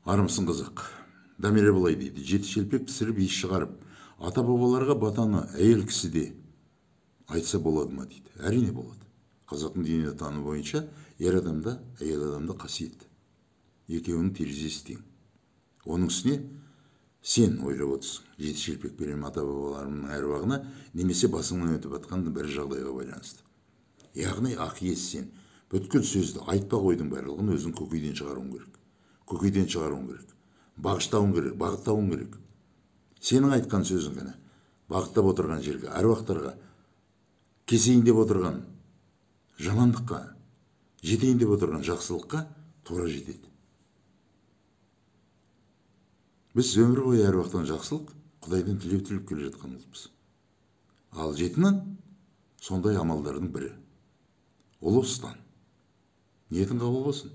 Армысың, қазақ. Дамира былай дейді: жеті шелпек пісіріп, иіс шығарып, ата бабаларға батаны әйел кісі де айтса болады ма дейді. Әрине болады. Қазақтың дүниетанымы бойынша ер адам да, әйел адам да қасиет. Екеуінің терезесі тең. Оның үстіне сен ойлап отырсың, жеті шелпек беремін ата бабаларымның әруағына, немесе басыңнан өтіп жатқан бір жағдайға байланысты. Яғни ақиес сен бүткіл сөзді, айтпақ ойдың барлығын өзің көкейден шығаруың керек. Көкейден шығаруың керек. Бағыштауың керек, бағыттауың керек. Сенің айтқан сөзің ғана бағыттап отырған жерге, әруақтарға, кесейін деп отырған жамандыққа, жетейін деп отырған жақсылыққа тура жетеді. Біз өмір бойы әруақтан жақсылық, Құдайдан тілеу тілеп келе жатқан ұлтпыз. Ал жеті нан сондай амалдардың бірі. Ұлы ұстан. Ниетің қабыл болсын.